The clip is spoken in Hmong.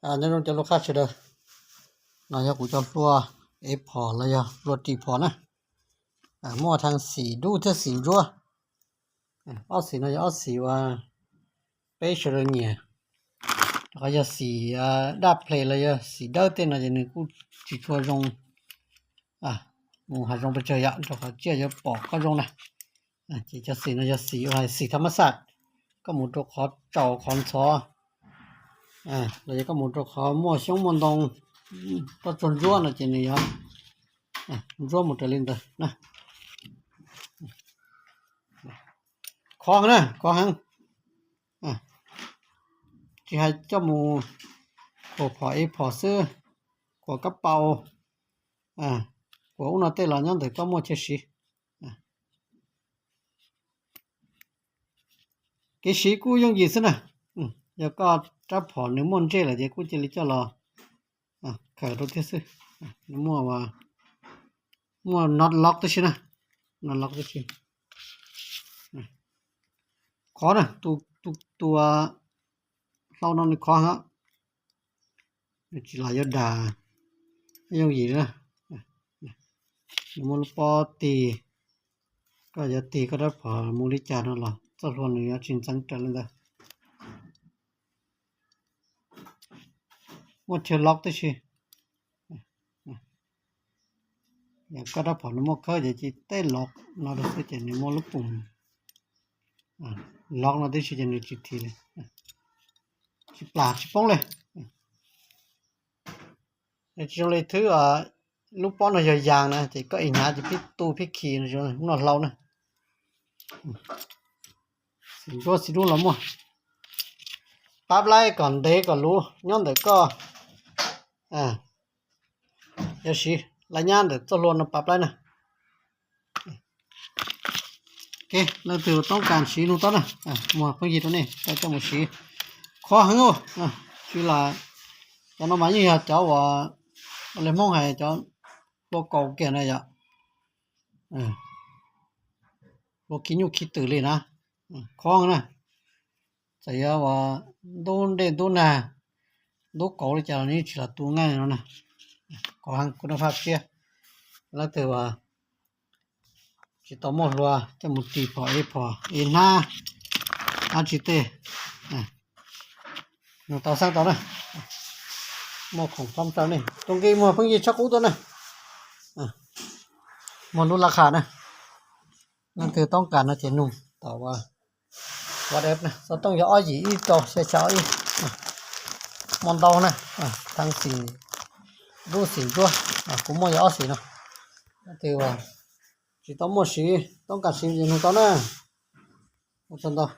Nyob zoo cov lub qhab sawv daws, no yog kuv cov hlua ev phom los yog hlua ris phom na. Muaj thaj xim dub thiab xim ntsuab. Ob xim no yog ob xim uas peb sawv daws nyiam. Rau qhov yog xim daj ple los yog xim dawb tej no ces nws kuj tsis tshua zoo mus hav zoov pes tsawg yom, rau qhov tsiaj yuav pom koj zoo na. Ces cov xim no yog xim uas hais xim thab mab xaj, koj mus rau qhov tsaus qhov ntxhov los yog koj mus rau qhov muaj xyoob muaj ntoo, koj tsuag ntsuab no ces nws yuav ntsuab mus raws li ntawd na. Khov na, khov heev. Tsis hais coj mus khuam phom ev phom xwb, khuam kab paus, khuam ub no tej los nyob ntawm koj muaj chaw siv. Kev siv kuj yooj yim xwb na. Yog koj rab phom nws muaj ntsej lawm ces kuj cia li coj los khawm rau thiab xwb. Nws muaj, muaj not lock tib si na, not lock tib si. Khov na, tus hlau no nws khov heev, nws tsis lam yuav dag, yooj yim na. Nws muaj lub pob tig, koj yuav tig koj rab phom mus li cas no los txoj hlua nws yuav tsis ntxeev raws li ntawd. Muaj chaw lock tib si. Yog koj rab phom nws muaj khawb ces cia li tej lock no rau xwb ces nws muaj lub pum lock no tib si ces nws tsis thim li, tsis plam tsis poob li. Tsis zoo li thwb, lub pob no yog yas na ces koj ib hnyav ces pib tu pib khi no, hlua hlau na. Xim ntsuab xim dub los muaj. Pab laib kom ntev kom luv nyob ntawm koj. Yog siv laj nyab ntawm txoj hlua no pab laib na. Leej twg toob kas siv nug tau na, muaj phooj ywg rau nej tau coj mus siv. Khov heev, tsis lam, cov no mas yeej yog cov uas li Hmoob hais cov hlua kaus kiag na yom. Hlua khi nyuj khi twm li na, khov na. Txawm yog uas ntub dej ntub nag, ntub kauv li cas los nws tsis lam tu nqaij no na. Khov heev kuj noj faj siab. Leej twg uas tsis tau muaj hlua coj mus ris phom ev phom ev hnab, hnab tsis tej, nug tau xeeb tau na. Muaj khoom phob rau nej, rau nqi muag phooj ywg tshab qub tuaj na. Muaj lub laj qha na. Leej twg toob kas no ces nug tau WhatsApp na, xov tooj yog ob yim ib rau xya xya ob ib. Muaj ntau na, thaj xim dub xim ntsuab, kuv muaj yog ob xim no. Leej twg tsis tau muaj siv toob kas siv ces nug tau na. Ua tsaug ntau.